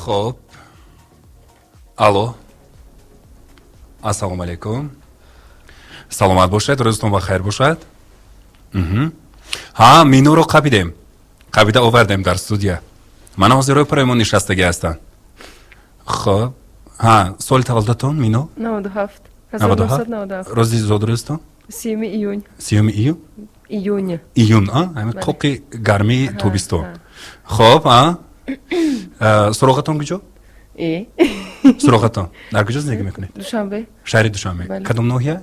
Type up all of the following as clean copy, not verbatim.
Хуб, алло, ассалому алайкум, саломат бошед, рӯзатон ба хайр бошад. Ҳа, Миноро қапидем, қапида овардем дар студия. Мана ҳозир рӯи парои мо нишастагӣ ҳастанд. Хуб, ҳа, соли таваллудатон, Мино? 97. 97. Рӯзи зодрӯзтон? 30-уми июн. 30-уми июн? Июн. Июн, а ҳамин қоқи гармии тобистон. Хуб, а суроғатон куҷо? Суроғатон дар куҷо зиндагӣ мекунед? Душанбе. Шаҳри Душанбе, кадом ноҳия?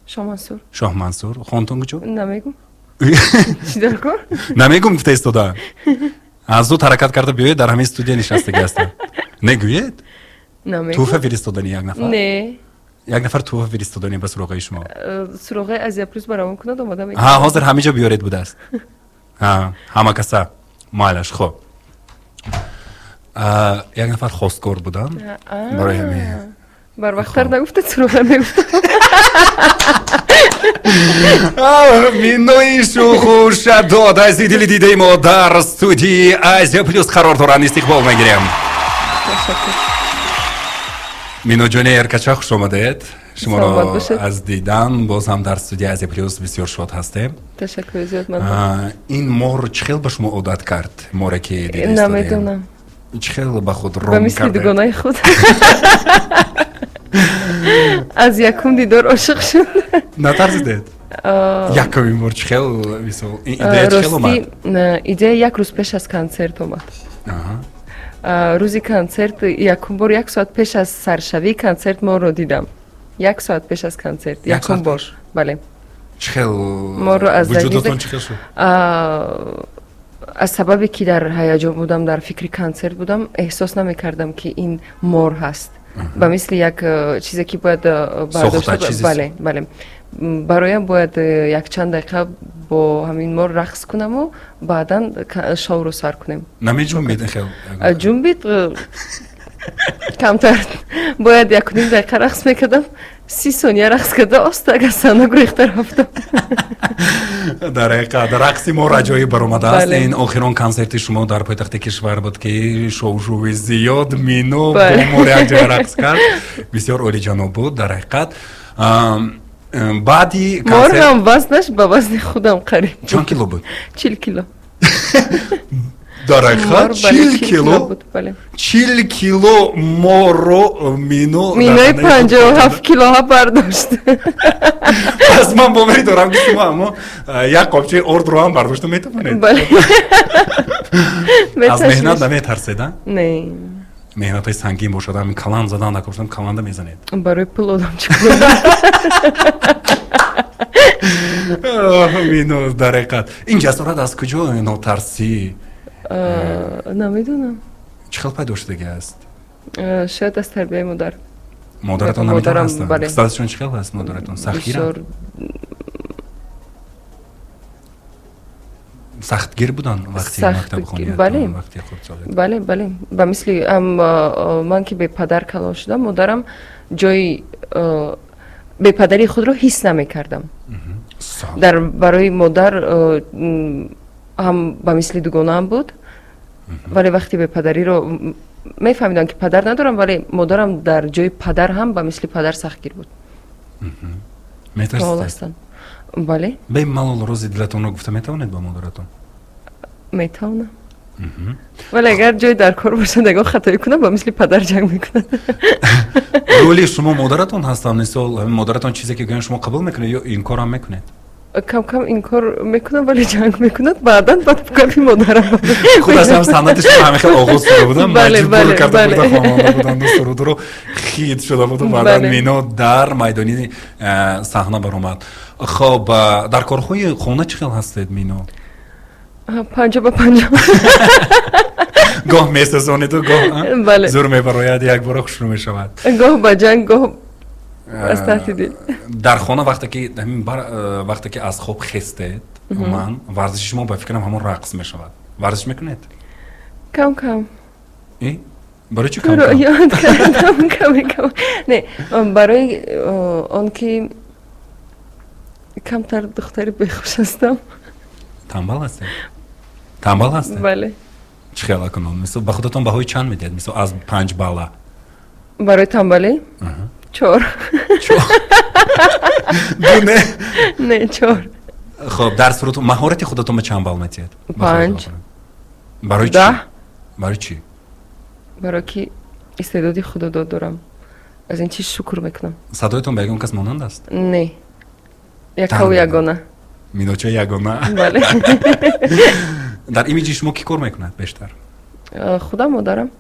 Шоҳмансур. Шоҳмансур. Хонатон куҷо? Намегум. Чӣ дар кор? Намегум гуфта истодаам. Аз зуд ҳаракат карда биёед, дар ҳамин студия нишастагӣ ҳастам. Негӯед? Тӯҳфа фиристодани як нафар. Не. Як нафар тӯҳфа фиристодани ба суроғаи шумо. Суроғаи Азия Плюс барамон кунад, омада. Ҳа, ҳозир ҳамин ҷо биёред будааст. Ҳама каса майлаш. Хуб, як нафар хостгор будам барои ҳамин. Барвақттар нагуфтед, суроға мегуфтам. Минои шӯху-шадод аз дили дидаи мо дар студияи Азия Плюс қарор доранд, истиқбол мегирем. Миноҷони эркача, хуш омадед. Шуморо аз дидан боз ҳам дар студияи Азия Плюс бисёр шод ҳастем. Ташаккури зиёд. Ин мор чӣ хел ба шумо одат кард, море ки дида? Намедонам. Чӣ хел ба худ ром? Ба мисли дугонаи худ аз якум дидор ошиқ шуд. Натарсидед якумин бор? Чӣ хел, мисол, идея чӣ хел омад? Идея як рӯз пеш аз консерт омад. Рӯзи консерт якум бор, як соат пеш аз саршавии консерт моро дидам. Як соат пеш аз консерт якум бор, бале. Чӣ хел моро аз вуҷудатон чӣ хел шуд? Аз сабабе ки дар ҳаяҷон будам, дар фикри консерт будам, эҳсос намекардам, ки ин мор ҳаст. Ба мисли як чизе ки бояд бардошта, бале, бале, бароям бояд якчанд дақиқа бо ҳамин мор рақс кунаму баъдан шоуро сар кунем. Намеҷунбид хел? Ҷунбид камтар. Бояд 1,5 дақиқа рақс мекардам, 30 сония рақс карда, остак аз саҳна гурехта рафтам. Дар ҳақиқат, рақси мор аҷоиб баромадааст. Ин охирон консерти шумо дар пойтахти кишвар буд, ки шовшуви зиёд, Мино бо мор якҷоя рақс кард. Бисёр олиҷаноб буд дар ҳақиқат. Баъди мор ҳам вазнаш ба вазни худам қариб. Чанд кило буд? 40 кило. Дар ҳақиқат, 40 кило? 40 кило морро Мино Минои 57 килоҳа бардошт. Пас ман боварӣ дорам, ки шумо аммо як қопчаи ордро ҳам бардошта метавонед. Аз меҳнат наметарсед, а? Не. Меҳнатҳои сангин бошад, ҳамин каланд задан накошам, каланда мезанед? Барои пул одам чӣ? Мино, дар ҳақиқат, ин ҷасорат аз куҷо, нотарсӣ? Намедонам. Чӣ хел пайдо шудагӣ аст? Шояд аз тарбияи модар. Модаратон ҳамин ҳастанд? Хислаташон чӣ хел ҳаст модаратон? Сахтгиранд? Сахтгир буданд вақти мактабхониятон, вақти хурдсолиятон? Бале, бале, ба мисли ман ки бепадар калон шудам, модарам ҷои бепадарии худро ҳис намекардам. Дар барои модар ҳам ба мисли дугонаам буд, вале вақте бепадариро мефаҳмидам, ки падар надорам, вале модарам дар ҷои падар ҳам ба мисли падар сахтгир буд. Метарсидед? Бале. Бемалол рӯзи дилатонро гуфта метавонед ба модаратон? Метавонам, вале агар ҷои дар кор бошад, ягон хатоӣ кунам, ба мисли падар ҷанг мекунад. Роли шумо модаратон ҳастанд, мисол, модаратон чизе ки гӯянд, шумо қабул мекунед ё инкорам мекунед? Кам кам инкор мекунам, вале ҷанг мекунад баъдан баъд гапи модарам. Худ аз ҳам санъати шумо ҳамин хел оғоз шуда будам, маҷбур карда бурда хонанда буданду сурудро хит шуда буду, баъдан Мино дар майдони саҳна баромад. Хоб, дар корҳои хона чӣ хел ҳастед, Мино? 50 ба 50. Гоҳ месӯзонеду, гоҳ зур мебарояд, якбора хушрӯ мешавад. Гоҳ ба ҷанг, гоҳ аз таҳти дил. Дар хона вақте ки вақте ки аз хоб хестед, умуман варзиши шумо, ба фикрам, ҳамон рақс мешавад. Варзиш мекунед? Кам кам. Барои чӣ кам кам? Ёд кардам каме кам. Не, барои он ки камтар духтари бехуш ҳастам. Танбал ҳастед? Танбал ҳастед? Бале. Чӣ хел акунон? Мисол, ба худатон баҳои чанд медиҳед? Мисол, аз 5 балла. Барои тамбалӣ? 4. 2 не? Не, 4. Хоб, дар сурат маҳорати худатон ба чанд балл медиҳед? 5. Барои чӣ? Барои чӣ? Барои ки истеъдоди худодод дорам. Аз ин чиз шукр мекунам. Садоятон ба ягон кас монанд аст? Не. Якаву ягона. Миноча ягона. Бале. Дар имиҷи шумо кӣ кор мекунад бештар? Худам, модарам.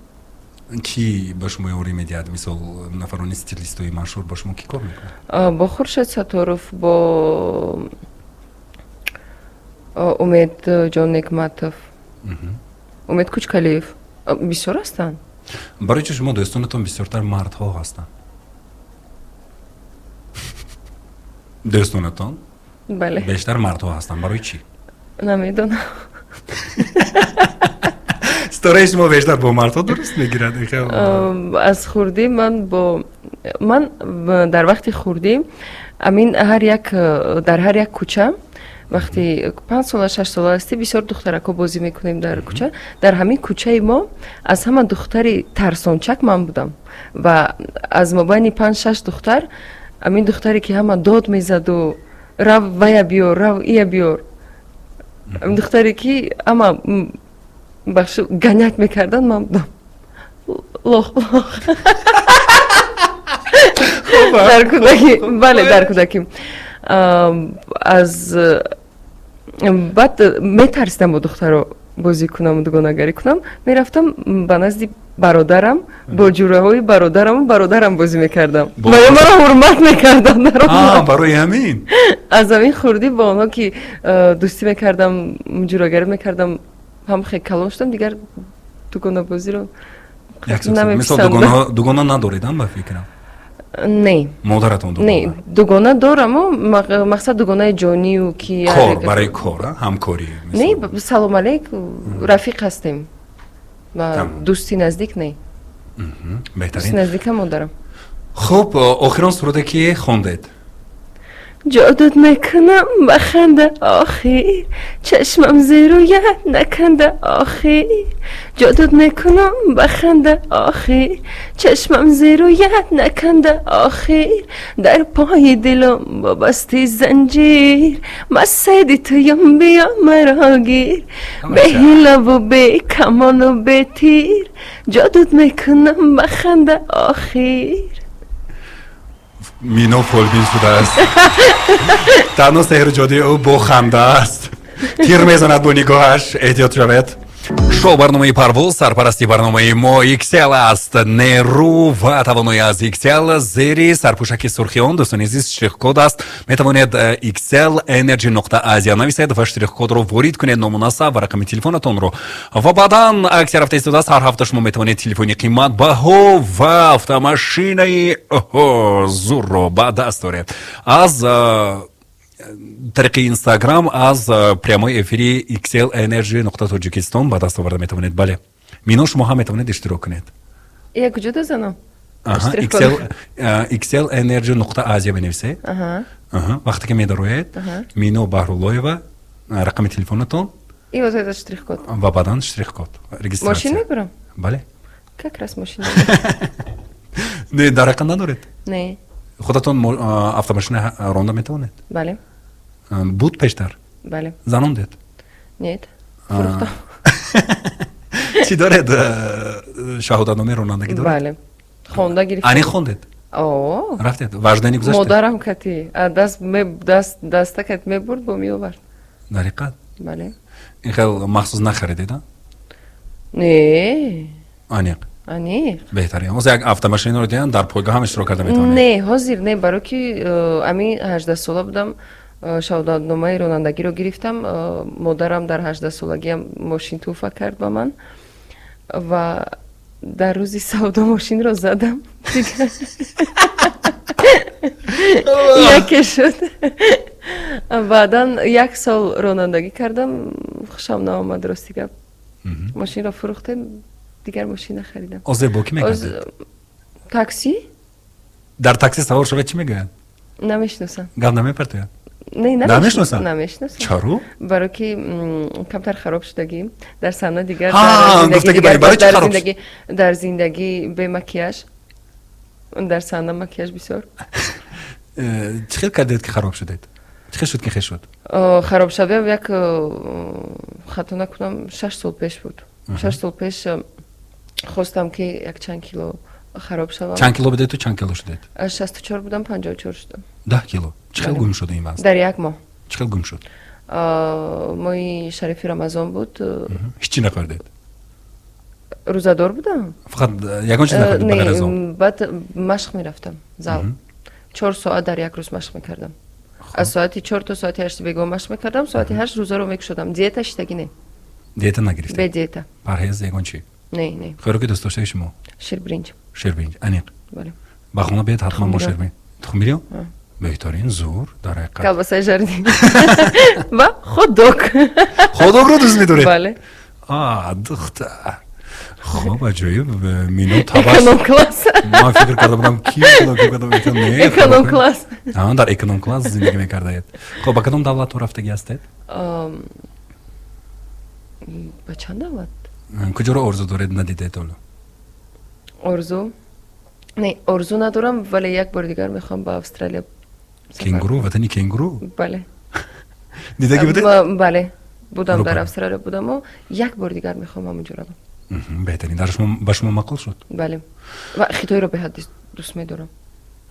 Кӣ ба шумо ёрӣ медиҳад? Мисол, нафарони стилистои машҳур ба шумо кӣ кор мекунад? Бо Хуршед Сатторов, бо Умед Ҷон Некматов, Умед Кучкалиев. Бисёр ҳастанд. Барои чӣ шумо дӯстонатон бисёртар мардҳо ҳастанд? Дӯстонатон? Бале. Бештар мардҳо ҳастанд. Барои чӣ? Намедонам. Ситораи шумо бештар бо мардҳо дуруст мегирад? Аз хурдӣ ман бо ман дар вақти хурдӣ амин ҳар як дар ҳар як кӯча вақти 5 сола, 6 сола ҳастӣ, бисёр духтаракҳо бозӣ мекунем дар кӯча. Дар ҳамин кӯчаи мо аз ҳама духтари тарсончак ман будам ва аз мобайни 5-6 духтар амин духтаре ки ҳама дод мезаду рав вая биёр, рав ия биёр, амин духтаре ки ҳама бахшу ганят мекарданд, ман будам. Лох лох. Дар кӯдакӣ, бале, дар кӯдакӣ. Аз баъд метарсидам бо духтаро бозӣ кунам, дугонагарӣ кунам. Мерафтам ба назди бародарам, бо ҷураҳои бародараму бародарам бозӣ мекардам. Ва ё маро ҳурмат мекарданд дар он. Барои ҳамин? Аз ҳамин хурдӣ бо онҳо ки дӯстӣ мекардам, ҷурагарӣ мекардам, ҳам хеле калон шудам, дигар дугонабозиро намеписандам. Мисол, дугона надоред, ба фикрам? Не. Модаратон дугона? Не, дугона дораму, мақсад дугонаи ҷонию ки кор, барои кор, ҳамкорӣ? Не, салом алейк, рафиқ ҳастем. Ва дӯсти наздик не. Беҳтарин. Дӯсти наздика модарам. Хуб, охирон суруде ки хондед? Ҷодут мекунам ба ханда охир, чашмам зерӯят наканда охир. Ҷодут мекунам ба ханда охир, чашмам зерӯят наканда охир. Дар пои дилам бобасти занҷир, масайди туям биё маро гир. Бе ҳилаву бе камону бе тир, ҷодут мекунам ба ханда охир. Мино фолбин шудааст. Танҳо сеҳру ҷодуи ӯ бо ханда аст. Тир мезанад бо нигоҳаш. Эҳтиёт шавед. Шоу барномаи Парвоз, сарпарасти барномаи мо XL аст. Нерӯ ва тавоноӣ аз XL зери сарпӯшаки сурхи он, дӯстони азиз, штрих-код аст. Метавонед XL Energy нуқта Азия нависед ва штрих-кодро ворид кунед, номунасаб ва рақами телефонатонро. Ва баъдан аксия рафта истодааст. Ҳар ҳафта шумо метавонед телефони қиматбаҳо ва автомашинаи зурро ба даст оред. Аз тариқи Инстаграм, аз прямой эфири XL Energy нуқта Тоҷикистон ба даст оварда метавонед. Бале, Мино, шумо ҳам метавонед иштирок кунед. Я куҷо дозанам? XL Energy нуқта Азия менависед. Вақте ки медароед, Мино Баҳруллоева, рақами телефонатон штрих-код ва баъдан штрих-код. Регистрация. Мошин мебарам? Бале. Как раз мошин. Не, дар рақам надоред? Не. Худатон автомашина ронда метавонед? Бале. Буд пештар? Бале. Занондед? Нет. Фурӯхтам. Чӣ доред? Шаҳодатномаи ронандагӣ доред? Бале. Хонда гирифтам. Ани хондед? О. Рафтед? Вождани гузаштед? Модарам кати. Даст даста кати мебурд, бо меовард. Дар ҳақиқат? Бале. Ин хел махсус нахаридед, а? Не. Аниқ. Аниқ. Беҳтарин. Ҳозир як автомашинаро диҳанд, дар пойгоҳ ҳам иштирок карда метавонед? Не, ҳозир не, барои ки ами 18 сола будам, шаҳодатномаи ронандагиро гирифтам. Модарам дар 18 солагиам мошин тӯҳфа кард ба ман ва дар рӯзи савдо мошинро задам. Яке шуд. Баъдан як сол ронандагӣ кардам, хушам наомад, рости гап. Мошинро фурӯхтем, дигар мошин нахаридам. Ҳозир бо кӣ мегардед? Такси? Дар такси савор шавед, чӣ мегӯянд? Намешиносам. Гап намепартояд? Не, намешиносам. Намешиносам. Чаро? Барои ки камтар хароб шудагӣ дар саҳна, дигар дар зиндагӣ бе макияж, дар саҳна макияж бисёр. Чӣ хел кардед, ки хароб шудед? Чӣ хел шуд, ки хел шуд? Хароб шавиам як, хато накунам, 6 сол пеш буд. 6 сол пеш хостам, ки якчанд кило хароб шавам. Чанд кило будед ту, чанд кило шудед? 64 будам, 54 шудам. 10 кило. Чӣ хел гум шуд ин вазн? Дар як моҳ. Чӣ хел гум шуд? Моҳи шарифи Рамазон буд. Ҳеччи нахӯрдед? Рӯзадор будам. Фақат ягон чиз нахӯрдед ба ғайр аз об? Баъд машқ мерафтам зал, 4 соат дар як рӯз машқ мекардам. Аз соати 4 то соати 8 бегоҳ машқ мекардам, соати 8 рӯзаро мекушодам. Диета шитагӣ не. Диета нагирифтед? Бе диета. Парҳез, ягон чӣ? Не, не. Хӯроки дӯстдоштаи шумо? Ширбиринҷ. Ширбиринҷ, аниқ? Бале. Ба хона биед, ҳатман бо ширбиринҷ, тухмбирён. Беҳтарин, зур, дар ҳақиқат. Колбасаи жареный ва хот-дог. Хот-догро дӯст медоред? Бале. А, духтар, хоб, аҷоиб, Мино табаш. Эконом класс. Ман фикр карда будам, ки Эконом класс. Дар эконом класс зиндагӣ мекардаед. Хоб, ба кадом давлатҳо рафтагӣ ҳастед? Ба чанд давлат? Куҷоро орзу доред, надидед ҳоло? Орзу не, орзу надорам, вале як бори дигар мехоҳам ба Австралия. Кенгуру, ватани кенгуру. Бале. Дидагӣ будед? Бале, будам, дар Австралия будаму як бори дигар мехоҳам ҳамонҷо равам. Беҳтарин. Дар шумо, ба шумо маъқул шуд? Бале, ва Хитойро беҳад дӯст медорам,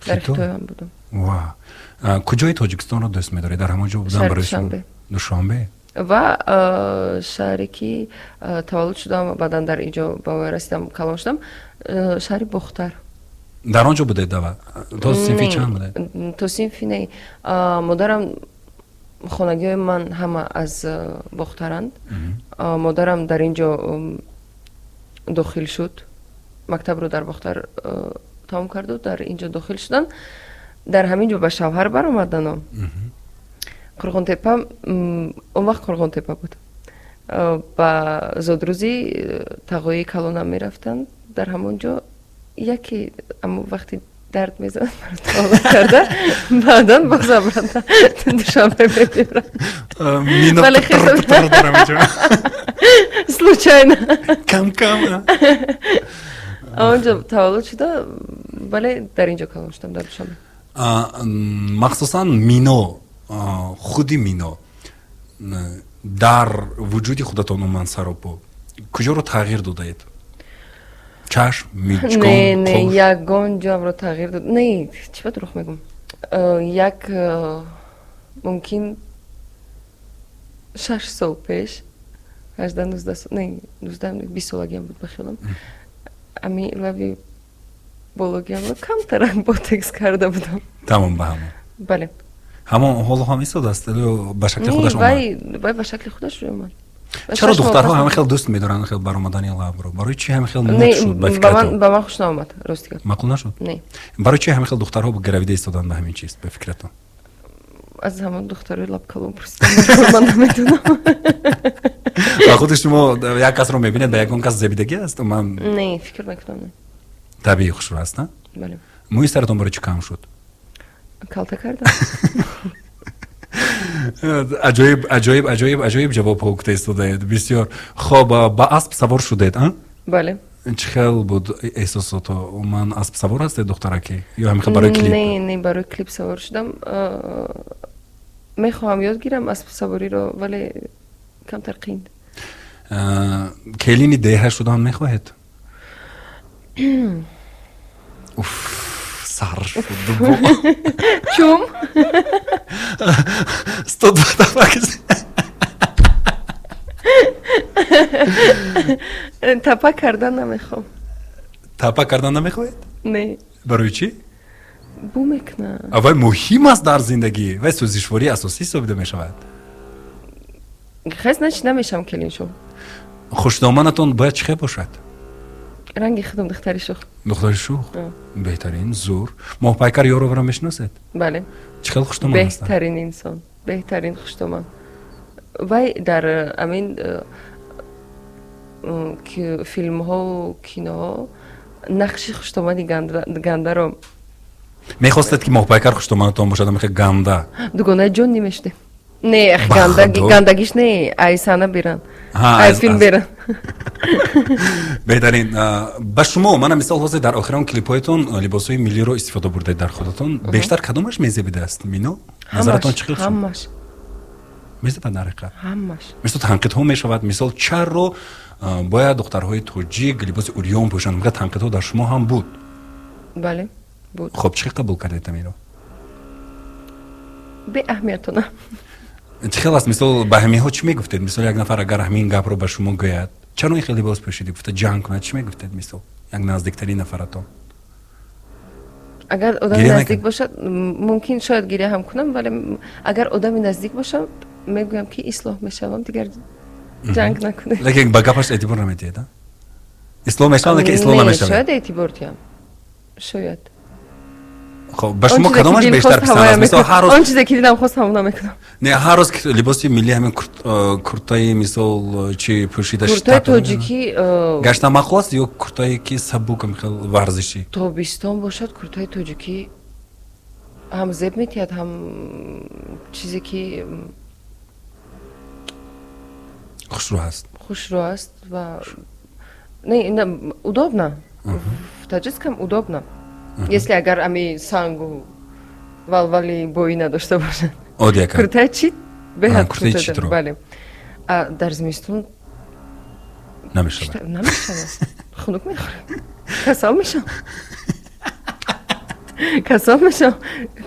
дар Хитой ҳам будам. Ва куҷои Тоҷикистонро дӯст медоред? Дар ҳамон ҷо будам барои шумо? Душанбе. Ва шаҳре ки таваллуд шудам, баъдан дар инҷо ба воя расидам, калон шудам, шаҳри Бохтар. Дар он ҷо будед дава? То синфи чанд будед? То синфи не. Модарам, хонагиҳои ман ҳама аз Бохтаранд. Модарам дар ин ҷо дохил шуд, мактабро дар Бохтар тамом карду дар ин ҷо дохил шуданд, дар ҳамин ҷо ба шавҳар баромадано. Қурғонтепа, он вақт Қурғонтепа буд, ба зодрӯзи тағоии калонам мерафтанд. Дар ҳамон ҷо яке амо вақти дард мезанад, маро таваллуд карда, баъдан боз обратно Душанбе мебиёрад. Вале случайно. Кам кам. Онҷо таваллуд шуда, вале дар ин ҷо калон шудам, дар Душанбе. Махсусан Мино, худи Мино, дар вуҷуди худатон умуман саропо куҷоро тағйир додаед? Чашм, миҷгон? Не, не, ягон ҷоамро тағйир дод не. Чӣ ба дурӯғ мегӯм? Як мумкин 6 сол пеш, 18, 19, не, 19, 20 солагиам буд, ба хиёлам, ами лаби бологиамро камтарак ботекс карда будам. Тамом, ба ҳамон? Бале. Ҳамон ҳоло ҳам истодааст ё ба шакли худаш? Вай ба шакли худаш омад. Чаро духтарҳо ҳама хел дӯст медоранд хел баромадани лабро? Барои чӣ ҳама хел мод шуд, ба фикратон? Ба ман хуш наомад, рости гап. Маъқул нашуд? Не. Барои чӣ ҳама хел духтарҳо гравида истоданд ба ҳамин чиз, ба фикратон? Аз ҳамон духтарои лабкалон пурсидам, ман намедонам. Ба худи шумо як касро мебинед, ба ягон кас зебидагӣ аст ман? Не, фикр мекунам, не. Табиӣ хушрӯ аст, на? Бале. Мӯи саратон барои чӣ кам шуд? Калта кардам. Аҷоиб, аҷоиб, аҷоиб, аҷоиб ҷавобҳо гуфта истодаед, бисёр хоб. Ба асп савор шудед, а? Бале. Чӣ хел буд эҳсосото? Умуман асп савор ҳастед, духтаракӣ, ё ҳамин хел барои клип? Не, не, барои клип савор шудам. Мехоҳам ёд гирам аспсавориро, вале камтар қиин. Келини деҳа шудан мехоҳед? Уф, сар шуд. Чум. 102 тафак. Тапа кардан намехоҳам. Тапа кардан намехоҳед? Не. Барои чӣ? Бу мекунад. Вай муҳим аст дар зиндагӣ, вай сӯзишвории асосӣ ҳисобида мешавад. Хай, значит, намешавам келиншо. Хушдоманатон бояд чӣ хел бошад? Ранги худам, духтари шух. Духтари шух, беҳтарин, зур. Моҳпайкар Ёроваро мешиносед? Бале. Чӣ хел хушдоман ҳастанд? Беҳтарин инсон, беҳтарин хушдоман. Вай дар амин филмҳову киноҳо нақши хуштомани гандаро Мехостед, ки моҳпайкар хуштоманатон бошад, мехе ганда? Дугонаи ҷон намешудем. Не, гандагиш не, ай сана беран, ай филм беран. Беҳтарин. Ба шумо мана мисол, ҳозир дар охирон клипҳоятон либосҳои миллиро истифода бурдед дар худатон. Бештар кадомаш мезебидааст, Мино, назаратон чӣ хел? Ҳамаш. Мезебад дар ҳақиқат? Ҳамаш. Мисол, танқидҳо мешавад, мисол, чаро бояд духтарҳои тоҷик либоси урён пӯшанд? Мега, танқидҳо дар шумо ҳам буд. Бале, буд. Хоб, чӣ қабул кардед амиро? Беаҳамиятона. Чӣ хел аст? Мисол, ба ҳаминҳо чӣ мегуфтед? Мисол, як нафар агар ҳамин гапро ба шумо гӯяд, чаро ин хел либос пӯшидӣ гуфта ҷанг кунад, чӣ мегуфтед? Мисол, як наздиктарин нафаратон. Агар одами наздик бошад, мумкин, шояд гиря ҳам кунам, вале агар одами наздик бошам, мегӯям, ки ислоҳ мешавам, дигар ҷанг накунед. Лекин ба гапаш эътибор намедиҳед? Ислоҳ мешавам, лекин ислоҳ намешавад. Шояд эътибор диҳам, шояд. Хоб, ба шумо кадомаш бештар писанд аст? Мисол, ҳар рӯз Он чизе ки дилам хост, ҳамона мекунам. Не, ҳар рӯз либоси милли, ҳамин куртаи, мисол, чи пӯшида Куртаи тоҷикӣ. Гашта маъқул аст ё куртае ки сабук, хел варзишӣ? Тобистон бошад, куртаи тоҷикӣ ҳам зеб метиҳад, ҳам чизе ки Хушрӯ аст. Хушрӯ аст ва не, удобно, в таджикском удобно, если агар ами сангу валвали боӣ надошта бошад. Куртаи чит беҳад. Бале, дар зимистон Намешавад. Намешавад, хунук мехӯрем, касал мешавам, касал мешавам.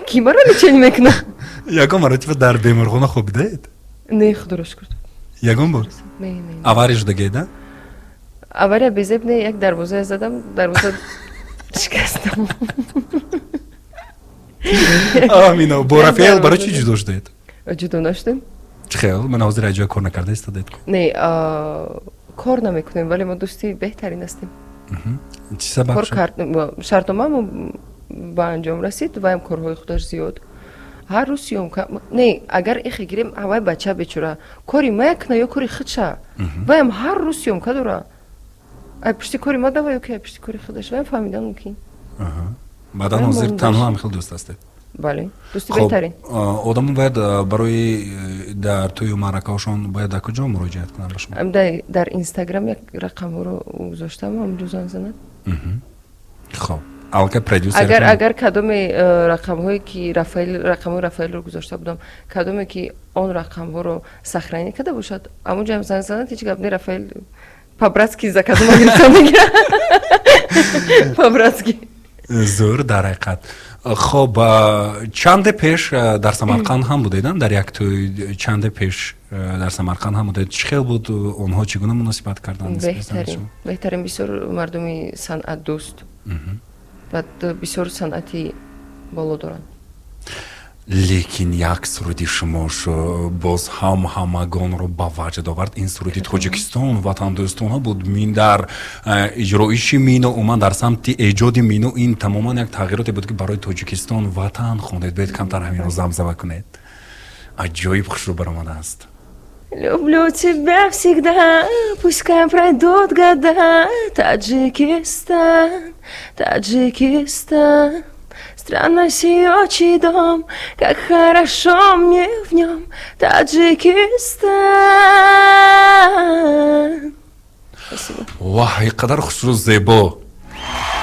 Ки маро лечение мекунад? Ягон маротиба дар беморхона хобидаед? Не, худоро шукр. Ягон бор? Не, не. Авария шудагиеда? Авария безеб не, як дарвозая задам, дарвоза шикастам. Мино, бо Рафаэл барои чӣ ҷудо шудед? Ҷудо нашудем. Чӣ хел? Ман ҳозир аз ҷоя кор накарда истодед. Не, кор намекунем, вале мо дӯсти беҳтарин ҳастем. Чӣ сабаб? Шартномамо ба анҷом расид, ваям корҳои худаш зиёд, ҳар рӯз съёмка. Не, агар ихе гирем, ҳавай бача бечора кори ма якна ё кори худша, ваям ҳар рӯз съёмка дора. Ай пушти кори ма дава ё ки ай пушти кори худаш, ваям фаҳмидан мумкин. Баъдан ҳозир танҳо ҳам хел дӯст ҳастед? Бале, дӯсти беҳтарин. Одамо бояд барои дар тӯю маъракаҳошон бояд дар куҷо муроҷиат кунанд ба шумо? Дар Инстаграм як рақамҳоро гузоштам, ҳамҷо занг занад. Хоб, аллакай продюсер. Агар кадоме рақамҳое ки Рафаэл, рақамҳои Рафаэлро гузошта будам, кадоме ки он рақамҳоро сохранить карда бошад, ҳамонҷоам занг занад, ҳеҷ гап не. Рафаэл по-братски заказма гирифта мегирад, по-братски. Зӯр, дар ҳақиқат. Хоб, чанде пеш дар Самарқанд ҳам будедам, дар як тӯй. Чанде пеш дар Самарқанд ҳам будед. Чӣ хел буд? Онҳо чӣ гуна муносибат карданд? Беҳтарин, беҳтарин. Бисёр мардуми санъатдӯст, баъд бисёр санъати боло доранд. Лекин як суруди шумо боз ҳам ҳамагонро ба ваҷд овард. Ин суруди Тоҷикистон, ватандӯстонҳо буд. Мин дар иҷроиши Мино, умуман дар самти эҷоди Мино ин тамоман як тағйироте буд, ки барои Тоҷикистон, ватан хондед. Бояд камтар ҳаминро замзама кунед. Аҷоиб хушрӯ баромадааст. Люблю тебя всегда, пускай пройдут года. Таджикистан, Таджикистан, страна сия, отчий дом, как хорошо мне в нем, Таджикистан. Спасибо. Ваҳ, ин қадар хушрӯ, зебо!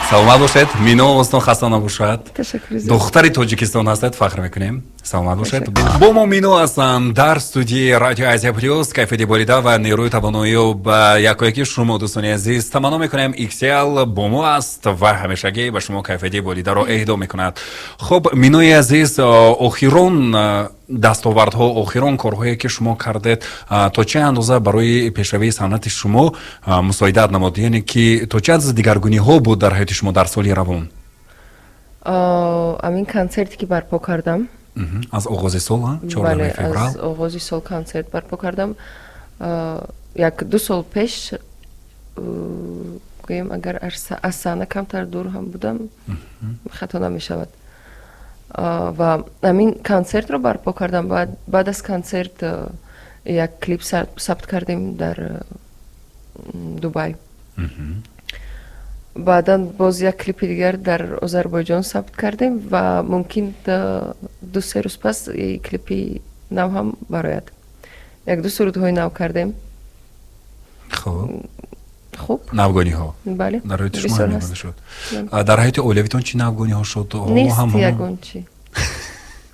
Саломат бошед, Мино. Овозтон хаста набошад. Ташаккур. Духтари Тоҷикистон ҳастед, фахр мекунем. Саломат бошед. Бо мо Мино ҳастанд дар студияи Радио Азия Плюс. Кайфияти болида ва нерӯи тавоноиё ба якояки шумо, дӯстони азиз, таманно мекунем. XL бо мо аст ва ҳамешагӣ ба шумо кайфияти болидаро эҳдо мекунад. Хуб, Минои азиз, охирон дастовардҳо, охирон корҳое ки шумо кардед, то чӣ андоза барои пешравии санъати шумо мусоидат намуд? Яъне ки то чӣ андоза дигаргуниҳо буд дар ҳаёти шумо дар соли равон? Амин консерте ки барпо кардам. Аз оғози сол, 14 феврал. Аз оғози сол консерт барпо кардам. Як ду сол пеш, гӯем, агар аз саҳна камтар дур ҳам будам, хато намешавад. Ва ҳамин консертро барпо кардам. Баъд аз консерт як клип сабт кардем дар Дубай. Баъдан боз як клипи дигар дар Озарбойҷон сабт кардем ва мумкин 2-се рӯз пас клипи нав ҳам барояд. Як-ду сурудҳои нав кардем. Хуб. Хуб. Навгониҳо. Бале. Дар ҳаёти шумо ҳам навгонӣ шуд. Дар ҳаёти оилавитон чӣ навгониҳо шуд? Нест ягон чӣ.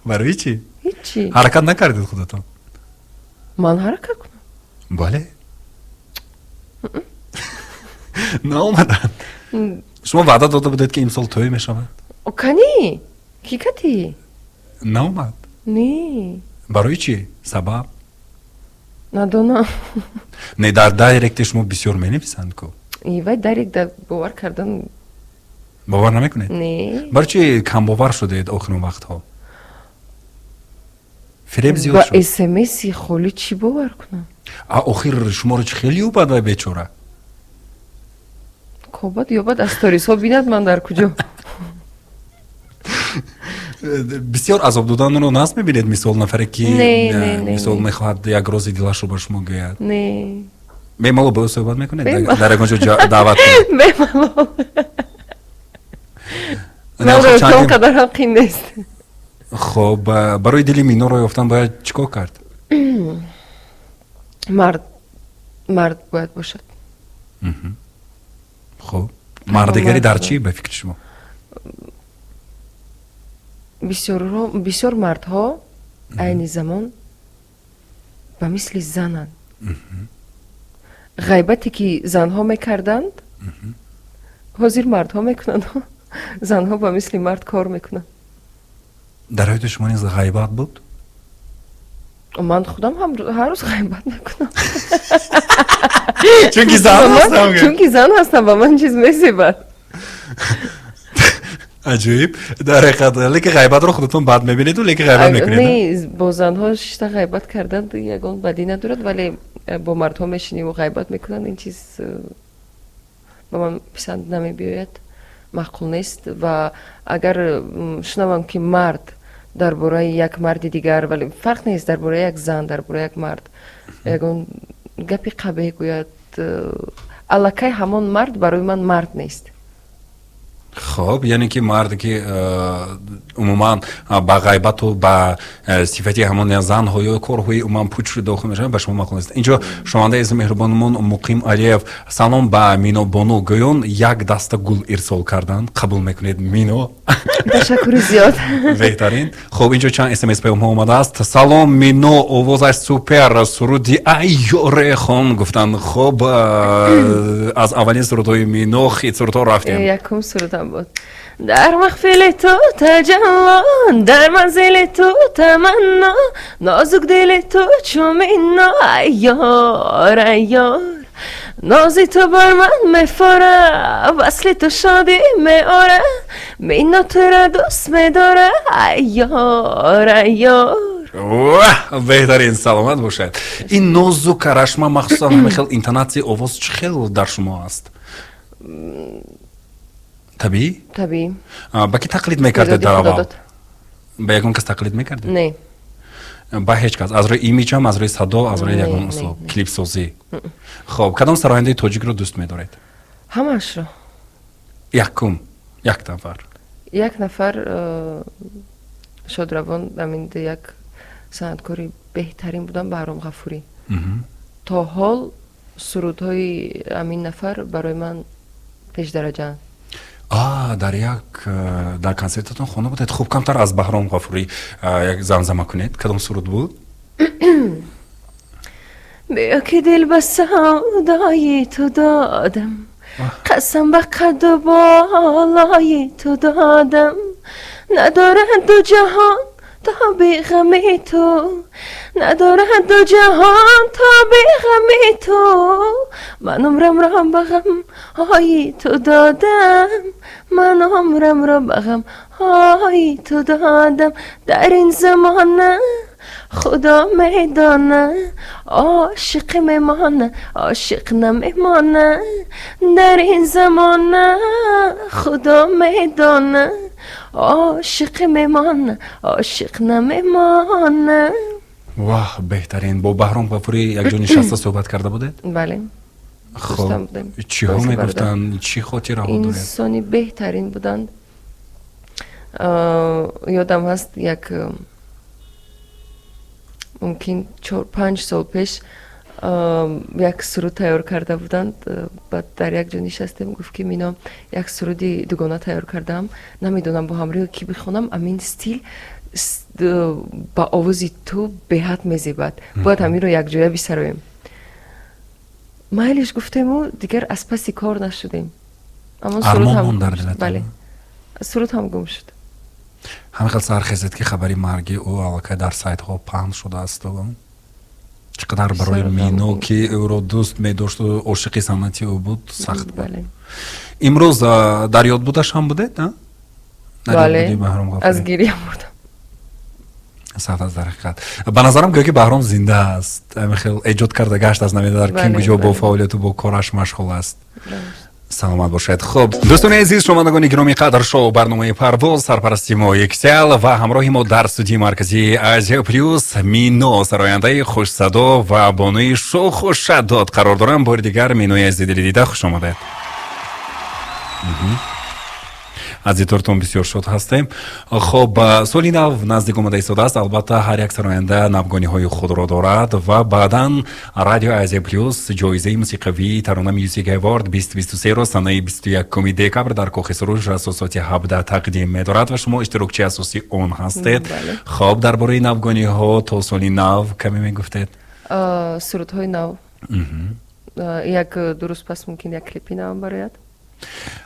Барои чӣ? Ҳичи. Ҳаракат накардед худатон? Ман ҳаракат кунам? Бале. Наомаданд. Шумо ваъда дода будед, ки имсол тӯй мешавад. Кани? Кӣ кати? Наомад. Не. Барои чӣ? Сабаб? Надонам. Не, дар дайректи шумо бисёр менависанд ку. Вай дайрект бовар кардан. Бовар намекунед? Не. Барои чӣ камбовар шудед охирин вақтҳо? Фиреб зиёд Ба шуд. СМСи холӣ чӣ бовар кунам? А охир шуморо чӣ хеле ёбад вай бечора? Кобад, ёбад, аз сторисҳо бинад ман дар куҷо. Бисёр азоб доданро нас мебинед, мисол нафаре ки Не, не, не, мисол не. мехоҳад як рози дилашро ба шумо гӯяд. Не. Бемалол бо ӯ суҳбат мекунед? Бемалол. Дар ягон ҷо даъват кунед? Бемалол. Не, Ман охир он чандин- қадар ҳам қин нест. Хоб, барои дили Миноро ёфтан бояд чӣ кор кард? Мард, мард бояд бошад. Хуб, мардигарӣ дар Мард. чӣ ба фикри шумо? Бисёр мардҳо айни замон ба мисли зананд. Ғайбате ки занҳо мекарданд, ҳозир мардҳо мекунанд. Занҳо ба мисли мард кор мекунанд. Дар ҳаёти шумо низ ғайбат буд? Ман худам ҳам ҳар рӯз ғайбат мекунам. Чунки зан Ба ман- ҳастам. Чунки зан ҳастам, ба ман чиз мезебад. Аҷоиб, дар ҳақиқат, лекин ғайбатро худатон бад мебинеду, лекин ғайбат мекунед? Не, бо занҳо шишта ғайбат кардан ягон бадӣ надорад, вале бо мардҳо мешиниву ғайбат мекунанд, ин чиз ба ман писанд намебиёяд, маъқул нест. Ва агар шунавам, ки мард дар бораи як марди дигар, вале фарқ нест, дар бораи як зан, дар бораи як мард ягон гапи қабеҳ гӯяд, аллакай ҳамон мард барои ман мард нест. Хоб, яъне ки марде ки умуман ба ғайбату ба сифати ҳамон занҳо ё корҳои умуман пуч дохил мешаванд, ба шумо маъқул нест. Инҷо шунавандаи азизи меҳрубонмон Муқим Алиев салом ба Мино бону гӯён як даста гул ирсол карданд. Қабул мекунед, Мино? Ташаккури зиёд. Беҳтарин. Хуб, инҷо чанд СМС паёмҳо омадааст. Салом, Мино, овозаш супер, суруди ай ёре хон гуфтанд. Хуб, аз аввалин сурудҳои Мино, хит сурудҳо рафтем. Якум сурудам буд. Дар маҳфили ту таҷалло, дар манзили ту таманно, нозук дили ту чу мино, ай ёр, ай ёр. Нози ту бар ман мефора, васли ту шодӣ меора, Мино тура дӯст медора, ай ёр, ай ёр. Ваҳ, беҳтарин, саломат бошед. Ин нозу карашма, махсусан ҳамин хел интонатсияи овоз чӣ хел дар шумо аст? Табиӣ? Табиӣ. Ба кӣ тақлид мекардед Истеъдоди дар Худо аввал? дод. Ба ягон кас тақлид мекардед? Не. Ба ҳеҷ кас, аз рӯи имиҷам, аз рӯи садо, аз рӯи Не, ягон не, услуб, не. клипсозӣ? Хоб, кадом сарояндаи тоҷикро дӯст медоред? Ҳамаашро. Якум як нафар. Як нафар, шодравон, амин як санъаткори беҳтарин будан, Баҳром Ғафурӣ. То ҳол сурудҳои амин нафар барои ман пешдараҷаанд. А дар як дар консертатон хонда будед. Хуб, камтар аз Баҳром Ғафурӣ як замзама кунед. Кадом суруд буд? Биё, ки дил ба савдои ту додам, қасам ба қадду болои ту додам, надорад ду ҷаҳон тоби ғами ту, надорад ду ҷаҳон тоби ғами ту, ман умрамро ба ғамҳои ту додам, ман умрамро ба ғамҳои ту додам. Дар ин замона Худо медона, ошиқ мемона, ошиқ намемона. Дар ин замона Худо медона, ошиқ мемона, ошиқ намемона. Ваҳ, беҳтарин. Бо Баҳром Ғафурӣ якҷо нишаста суҳбат карда будед? Бале. Дӯстам будем. Чиҳо мегуфтанд, чӣ хотираҳо доред? Инсони беҳтарин буданд. Ёдам ҳаст, як мумкин 4-5 сол пеш як суруд тайёр карда буданд. Баъд дар як ҷо нишастем, гуфт ки Мино, як суруди дугона тайёр кардаам, намедонам бо ҳамроҳи кӣ бихонам, амин стил ба овози ту беҳад мезебад, бояд ҳаминро якҷоя бисароем. Майлиш гуфтему дигар аз паси кор нашудем. Бале, суруд ҳам гум шуд. Ҳамин хел сархезед, ки хабари марги ӯ аллакай дар сайтҳо паҳн шудааст. Чӣ қадар барои Мино, ки ӯро дӯст медошту ошиқи санъати ӯ буд, сахт буд. Имрӯз дар ёдбудаш ҳам будед? Бале, аз гиря мурдам. Сахт аст дар ҳақиқат. Ба назарам, гӯё ки Баҳром зинда аст, хел эҷод карда гашт аз намеда дар ким куҷо бо фаъолияту бо кораш машғул аст. Саломат бошед. Хуб, дӯстони азиз, шунавандагони гиромӣ қадр, шоу барномаи «Парвоз», сарпарасти мо Ексел ва ҳамроҳи мо дар студияи марказии Азия Плюс Мино, сарояндаи хушсадо ва бонуи шӯху шадод қарор дорам. Бори дигар, Минои азизи дили дида, хуш омадед. Аз дидортон бисёр шод ҳастем. Хоб, соли нав наздик омада истодааст. Албатта, ҳар як сароянда навгониҳои худро дорад ва баъдан Радио Азия Плюс ҷоизаи мусиқавии Тарона Music Award 2023-ро санаи 21 декабр дар Кохи Суруш расо соати 17 тақдим медорад ва шумо иштирокчии асосии он ҳастед. Хоб, дар бораи навгониҳо то соли нав каме мегуфтед. Сурудҳои нав, як ду рӯз пас мумкин як клипи навам барояд.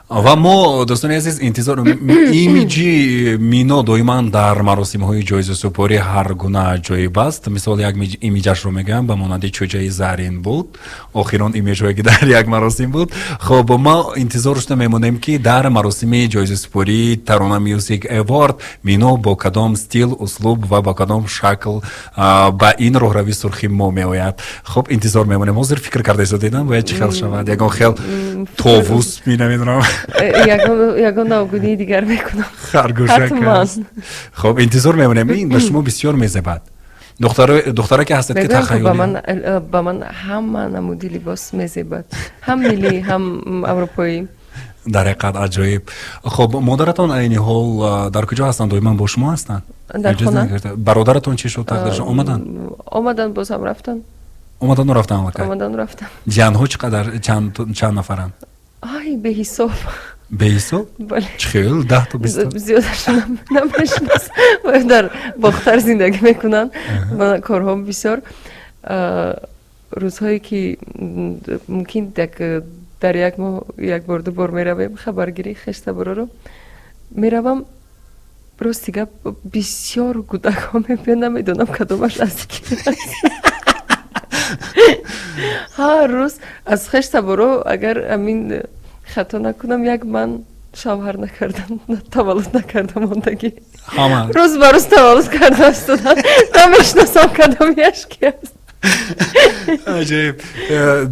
Ва мо, дӯстони азиз, интизор. Имиҷи Мино доиман дар маросимҳои ҷоизасупорӣ ҳар гуна аҷоиб аст. Мисол, як имиҷашро мегӯям, ба монанди чӯҷаи зарин буд, охирон имиҷҳое ки дар як маросим буд. Хоб, мо интизор шуда мемонем, ки дар маросими ҷоизасупории Тарона Music Award Мино бо кадом стил, услуб ва бо кадом шакл ба ин роҳрави сурхи мо меояд. Хоб, интизор мемонем. Ҳозир фикр карда истодедам, бояд чӣ хел шавад, ягон хел товус, намедонам. Ягон навгунии дигар мекунам. Харгӯшак. Хоб, интизор мемонем. Ин ба шумо бисёр мезебад. Духтаре ки ҳастед, ки тахайюлӣ. Ба ман ҳама намуди либос мезебад, ҳам миллӣ, ҳам аврупоӣ. Дар ҳақиқат аҷоиб. Хоб, модаратон айни ҳол дар куҷо ҳастанд? Доиман бо шумо ҳастанд? Дар хона. Бародаратон чӣ шуд тақдиршон? Омаданд? Омаданд, боз ҳам рафтанд. Омаданду рафтанд аллакай? Омаданду рафтанд. Ҷиянҳо чӣ қадар, чанд нафаранд? Ай, беҳисоб. Беҳисоб? Бале. Чӣ хел, 10 то, 20 то? Зиёдашон намешиносам, дар Бохтар зиндагӣ мекунанд, корҳом бисёр. Рӯзҳое ки мумкин дар як моҳ як бор, ду бор меравем хабаргирӣ хештабороро меравам. Рости гап, бисёр кӯдакҳо мебиён, намедонам кадомаш аз ки. Ҳар рӯз аз хештаборо, агар амин хато накунам, як ман шавҳар накардам, таваллуд накарда мондагӣ. Рӯз ба рӯз таваллуд карда истодам, намешиносам кадомияш ки аст. Аҷиб.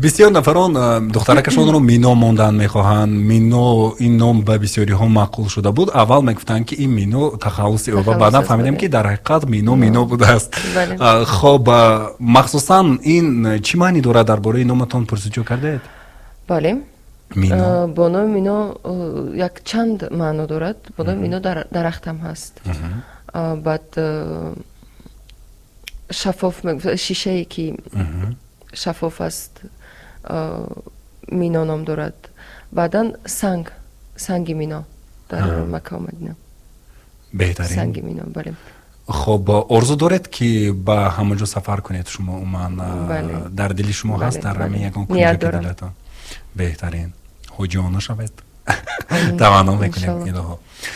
Бисёр нафарон духтаракашонро Мино мондан мехоҳанд. Мино, ин ном ба бисёриҳо маъқул шуда буд. Аввал мегуфтанд, ки ин Мино тахаллуси ӯ, ва баъдан фаҳмидем, ки дар ҳақиқат Мино Мино будааст. Хоб, махсусан ин чӣ маънӣ дорад? Дар бораи номатон пурсуҷӯ кардаед? Бале. Мино. Бо номи Мино як чанд маъно дорад. Бо номи Мино дарахтам ҳаст, баъд шаффоф, шишае ки шаффоф аст, мино ном дорад. Баъдан санг, санги мино дар Маккаву Мадина. Беҳтарин. Санги мино, бале. Хоб, орзу доред, ки ба ҳама ҷо сафар кунед шумо? Умуман, дар дили шумо ҳаст, дар ҳамин ягон кунҷаки дилатон? Беҳтарин, ҳоҷиёна шавед, таманно мекунем. Илоҳо,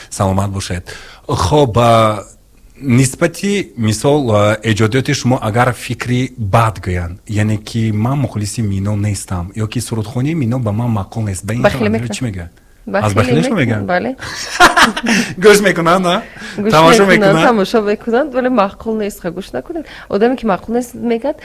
саломат бошед. Хоб, нисбати, мисол, эҷодиёти шумо агар фикри бад гӯянд, яъне ки ман мухлиси Мино нестам ё ки сурудхонии Мино ба ман маъқул нест, ба ин чӣ мегӯяд? Аз бахилишо мегӯянд? Бале. Гӯш мекунанд, а тамошо мекунанд? Тамошо мекунанд, вале маъқул нест, гӯш накунед. Одаме ки маъқул нест мегӯяд,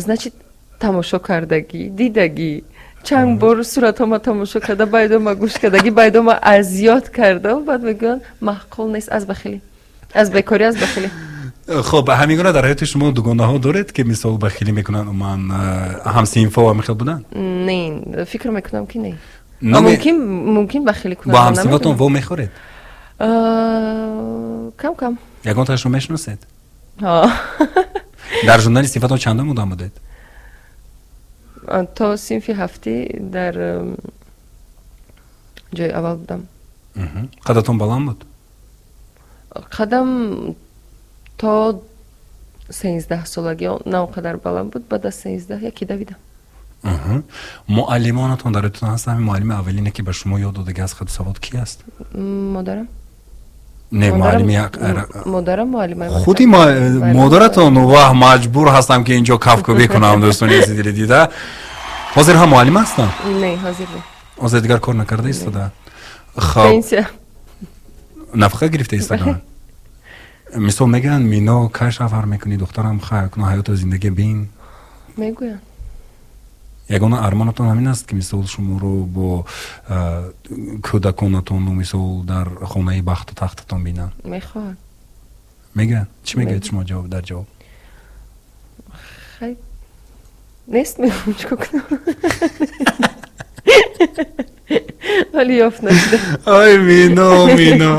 значит, тамошо кардагӣ, дидагӣ, чанд бор суратҳома тамошо карда, байдома гӯш кардагӣ, байдома азёд карда, баъд мегӯянд маъқул нест. Аз бахилӣ, аз бекорӣ, аз бахилӣ. Хуб, ҳамин гуна дар ҳаёти шумо дугонаҳо доред, ки мисол бахилӣ мекунанд, умуман ҳамсинфо ҳамин хел буданд? Не, фикр мекунам, ки не. Мумкин бахилӣ кунанд. Бо ҳамсинфотон во мехӯред? Кам кам. Ягонтаашро мешиносед? Дар журнали сифатон чандум одам будед? То синфи ҳафтӣ дар ҷои аввал будам. Қадатон баланд буд? Қадам то 13-солагӣ на он қадар баланд буд, баъд аз 13 яке давидам. Муаллимонатон дар ёдтон ҳаст? Ҳамин муаллими аввалине, ки ба шумо ёд додагӣ аз хаду савод, ки аст? Модарам. Не, муаллими Модарам муаллимаи худи модаратон. Ваҳ, маҷбур ҳастам, ки инҷо кафкӯбӣ кунам, дӯстони азизи дида. Ҳозир ҳам муаллим ҳастам? Не, ҳозир не. Ҳозир дигар кор накарда истода? Хоб, пенсия. Нафақа гирифта истода. Мисол, мегӯянд: «Мино, кай шавҳар мекунӣ, духтарам? Хай, куно ҳаёту зиндагӣ бин»? Мегӯянд. Ягона армонатон ҳамин аст, ки мисол шуморо бо кӯдаконатону мисол дар хонаи бахту тахтатон бинанд? Мехоҳанд. Мегӯянд? Чӣ мегӯяд шумо ҷавоб дар ҷавоб? Хай, нест, мегӯям, чӣ кунам, вале ёфт нашуда. Ой, Мино, Мино,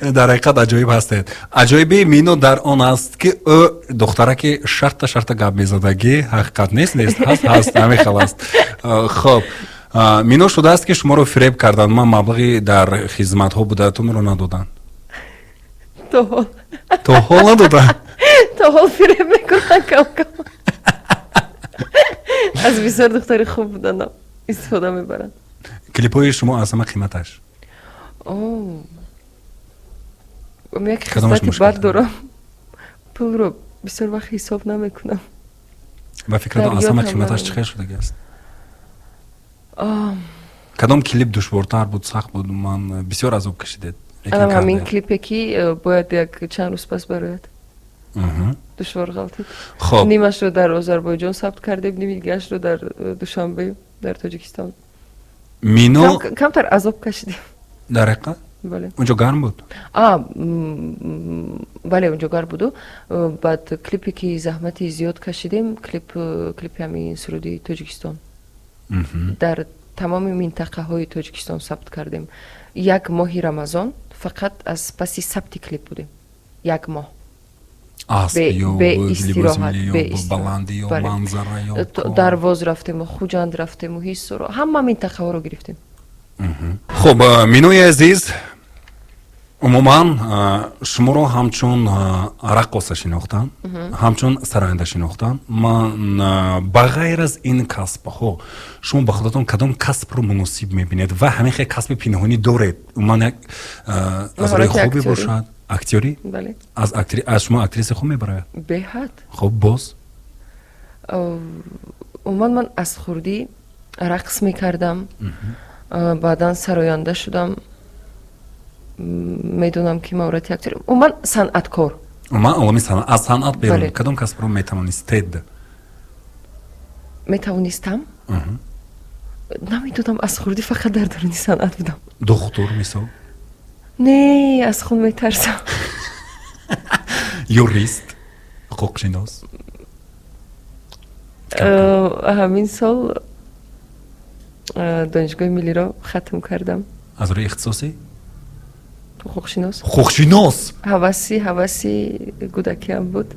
дар ҳақиқат аҷоиб ҳастед. Аҷоиби Мино дар он аст, ки ӯ духтараки шарта шарта гап мезадагӣ. Ҳақиқат нест, нест, ҳаст, ҳаст, ҳамин хел аст. Хоб, Мино, шудааст, ки шуморо фиреб карданд, ман маблағи дар хизматҳо будаатонро надоданд? То ҳол. То ҳол надоданд? То ҳол фиреб мекунанд кам-кам. Аз бисёр духтари хуб буданам истифода мебаранд. Клипҳои шумо аз ҳама қиматаш? Як хислати бад дорам, пулро бисёр вақт ҳисоб намекунам. Ба фикратон, аз ҳама қиматаш чӣ хел шудагӣ аст? Кадом клип душвортар буд, сахт буд, ман бисёр азоб кашидед? Анам ҳамин клипе, ки бояд як чанд рӯз пас барояд, душвор ғалтид. Хоб. Нимашро дар Озарбойҷон сабт кардем, ними дигарашро дар Душанбе, дар Тоҷикистон. Мино. Камтар азоб кашидем. Дар ҳақиқат? Бале. Унҷо гарм буд? Бале, унҷо гарм буду. Баъд клипе, ки заҳмати зиёд кашидем, клипи ҳамин суруди Тоҷикистон, дар тамоми минтақаҳои Тоҷикистон сабт кардем. Як моҳи Рамазон фақат аз паси сабти клип будем, як моҳ. Баландӣ, манзара. Дарвоз рафтему, Хуҷанд рафтему, Ҳисоро, ҳама минтақаҳоро гирифтем. Хуб, Минои азиз, умуман шуморо ҳамчун раққоса шинохтам, ҳамчун сароянда шинохтам. Ман ба ғайр аз ин касбҳо, шумо ба худатон кадом касбро муносиб мебинед ва ҳамин хел касби пинҳонӣ доред, умуман як аз роҳи хубе бошад? Актёрӣ? Аз шумо актриса хуб мебарояд? Беҳад. Хуб, боз? Умуман ман аз хурдӣ рақс мекардам, баъдан сароянда шудам. Медонам, ки маҳорати актёр, умуман санъаткор. Умуман олами санъат. Аз санъат берун кадом касбро метавонистед? Метавонистам? Намедонам, аз хурдӣ фақат дар даруни санъат будам. Духтур, мисол? Не, аз хун метарсам. Юрист, ҳуқуқшинос? Ҳамин сол Донишгоҳи миллиро хатм кардам. Аз рӯи ихтисосӣ? Ҳуқуқшинос. Ҳуқуқшинос. Ҳаваси кӯдакиам буд.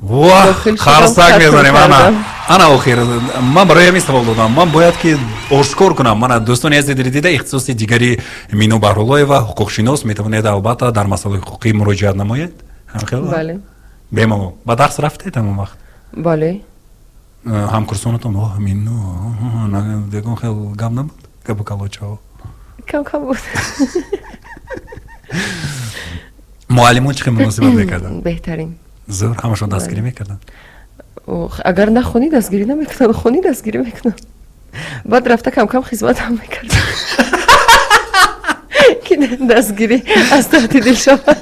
Ваҳ, қарсак мезанем. Ана, ана, охир ман барои ҳамин савол додам. Ман бояд ки ошкор кунам. Мана, дӯстони азизи дида, ихтисоси дигари Мино Баҳруллоева ҳуқуқшинос. Метавонед, албатта, дар масъалаи ҳуқуқӣ муроҷиат намоед. Бале. Бемалол. Ба дарс рафтед ҳамон вақт? Бале. Ҳамкурсонатон: «Оҳ, Мино», ягон хел гап набуд, гапу калочаҳо? Кам кам буд. Муаллимон чӣ хел муносибат мекарданд? Беҳтарин. Зӯр, ҳамашон дастгирӣ мекарданд? Агар нахонӣ, дастгирӣ намекунанд, хонӣ, дастгирӣ мекунанд. Баъд рафта кам-кам хизматам мекардам, ки дастгирӣ аз таҳти дил шавад.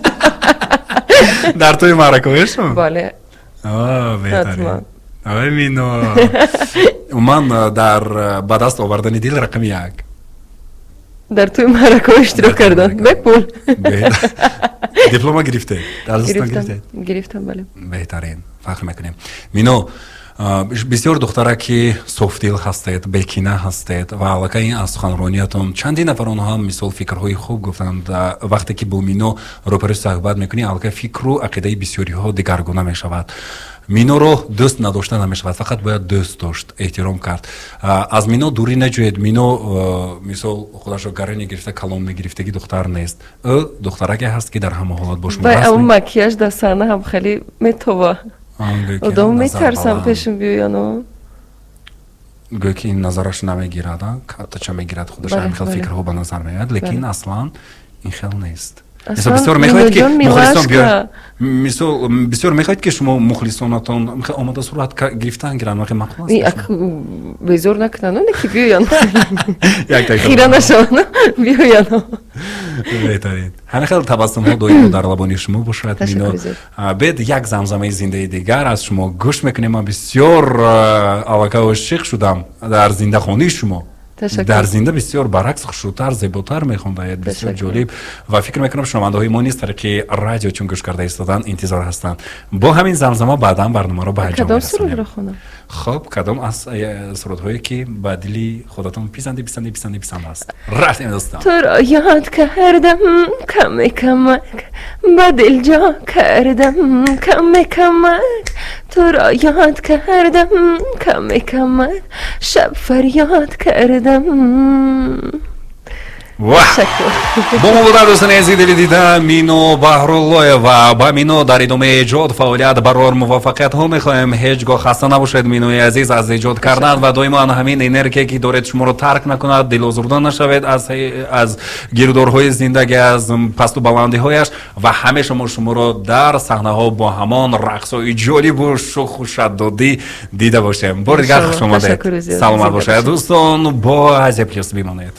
Дар тӯи маъракаҳояшон? Бале. Беҳтарин. Ой, Мино, умуман дар ба даст овардани дил рақами як. Дар тӯи маъракаҳо иштирок кардан бепул. Диплома гирифтед? Дар дастон гирифтед? Гирифтам, бале. Беҳтарин, фахр мекунем. Мино, бисёр духтараки софдил ҳастед, бекина ҳастед ва аллакай ин аз суханрониятон чандин нафар онҳо ҳам мисол фикрҳои хуб гуфтанд. Вақте ки бо Мино рӯпарӯ суҳбат мекунӣ, аллакай фикру ақидаи бисёриҳо дигаргуна мешавад. Миноро дӯст надошта намешавад, фақат бояд дӯст дошт, эҳтиром кард. Аз Мино дурӣ наҷӯед. Мино, мисол, худашро гарани гирифта, калон мегирифтагӣ духтар нест. Ӯ духтараке ҳаст, ки дар ҳама ҳолат бо шумо. Макияж дар саҳна ҳам хеле метова. Одам метарсам пешам биёяну. Гӯё ки ин назараш намегирад, катача мегирад худаш, ҳамин хел фикрҳо ба назар меояд, лекин аслан ин хел нест. Бисёр мехоҳед, ки мухлисон биёяд, мисол, бисёр мехоҳед, ки шумо мухлисонатон омода сурат гирифтан гиранд, мақбул аст? Безор накунанд, ки биёянд, хира нашаванд, биёянд. Беҳтарин, ҳамин хел табассумҳо доимо дар лабони шумо бошад, Мино. Бед як замзамаи зиндаи дигар аз шумо гӯш мекунем. Ман бисёр аллакай ошиқ шудам дар зиндахонии шумо. Дар зинда бисёр баръакс хушрӯтар, зеботар мехондаед, бисёр ҷолиб, ва фикр мекунам, шунавандаҳои мо низ тариқи радио чун гӯш карда истодан интизор ҳастанд. Бо ҳамин замзама баъдан барномаро ба анҷом мерасонем. Хуб, кадом аз сурудҳое, ки ба дили худатон писанди писанди писанди писанд аст? Рафтем, дӯстон. Туро ёд кардам, каме камак ба дил ҷо кардам, каме камак туро ёд кардам, каме камак шаб фарёд кардам. Бо мо буда, дӯстони азизи дили дида, Мино Баҳруллоева. Ба Мино дар идомаи эҷод, фаъолият барор муваффақиятҳо мехоҳем. Ҳеҷ гоҳ хаста набошед, Минои азиз, аз эҷод кардан ва доимо ҳамин энергия, ки доред, шуморо тарк накунад. Дилозурда нашавед аз гирдорҳои зиндагӣ, аз пасту баландиҳояш, ва ҳамеша мо шуморо дар саҳнаҳо бо ҳамон рақсҳои ҷолибу шуху шаддодӣ дида бошем. Бори дигар хуш омадед, саломат бошед. Дӯстон, бо Азия Плюс бимонед.